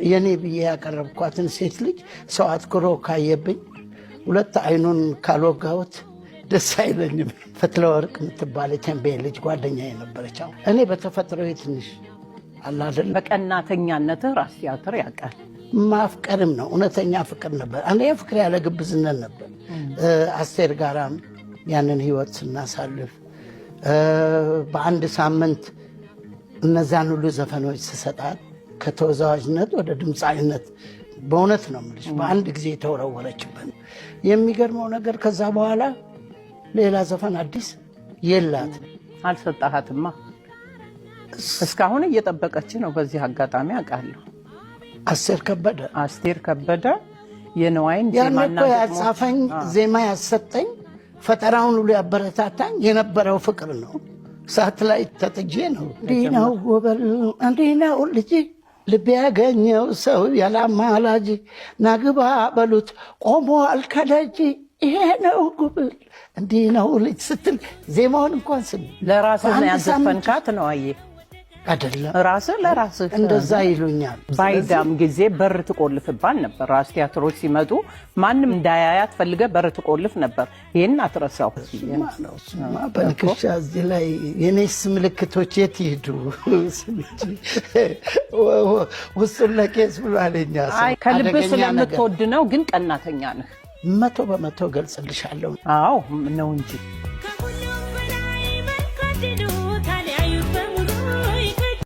የኔ ብዬ ያቀረብኳትን ሴት ልጅ ሰው አትኩሮ ካየብኝ ሁለት አይኑን ካልወጋሁት ደስ አይለኝም። ፈትለወርቅ የምትባል የተንቤን ልጅ ጓደኛ የነበረች፣ እኔ በተፈጥሮ ትንሽ አለ አይደል። በቀናተኛነትህ ራስ ቲያትር ያውቃል። ማፍቀርም ነው፣ እውነተኛ ፍቅር ነበር። አንደኛ ፍቅር ያለ ግብዝነት ነበር። አስቴር ጋራም ያንን ህይወት ስናሳልፍ በአንድ ሳምንት እነዛን ሁሉ ዘፈኖች ስሰጣት ከተወዛዋዥነት ወደ ድምፃዊነት፣ በእውነት ነው የምልሽ፣ በአንድ ጊዜ የተወረወረችበት። የሚገርመው ነገር ከዛ በኋላ ሌላ ዘፈን አዲስ የላት። አልሰጣሃትማ። እስካሁን እየጠበቀች ነው። በዚህ አጋጣሚ አውቃለሁ። አስቴር ከበደ። አስቴር ከበደ የነዋይን ያን ዜማና እኮ ግጥሞች ያጻፈኝ፣ ዜማ ያሰጠኝ፣ ፈጠራውን ሁሉ ያበረታታኝ የነበረው ፍቅር ነው። እሳት ላይ ተጥጄ ነው። እንዲህ ነው ጎበል፣ እንዲህ ነው ልጅ፣ ልብ ያገኘው ሰው ያላማላጅ፣ ናግባ በሉት ቆሟል ከደጅ፣ ይሄ ነው ጉብል፣ እንዲህ ነው ልጅ ስትል ዜማውን እንኳን ስሚ። ለራስህ ነው በአንድ ሳምንት ያዘፈንካት ነዋዬ። አይደለም። ራስህ ለራስህ። እንደዛ ይሉኛል። ባይዳም ጊዜ በር ትቆልፍባል ነበር። ራስ ቲያትሮች ሲመጡ ማንም እንዳያያት ፈልገህ በር ትቆልፍ ነበር። ይህን አትረሳው። እሱማ ነው፣ እሱማ በንክሻ እዚህ ላይ የኔስ ምልክቶች የት ይሄዱ? ውስጡን ለቄስ ብሏል የኛ ሰው። አይ ከልብህ አደገኛ ነገር። ስለምትወድ ነው፣ ግን ቀናተኛ ነህ። 100% ገልጽልሻለሁ። አዎ ነው እንጂ። ከሁሉም በላይ መልካድሉ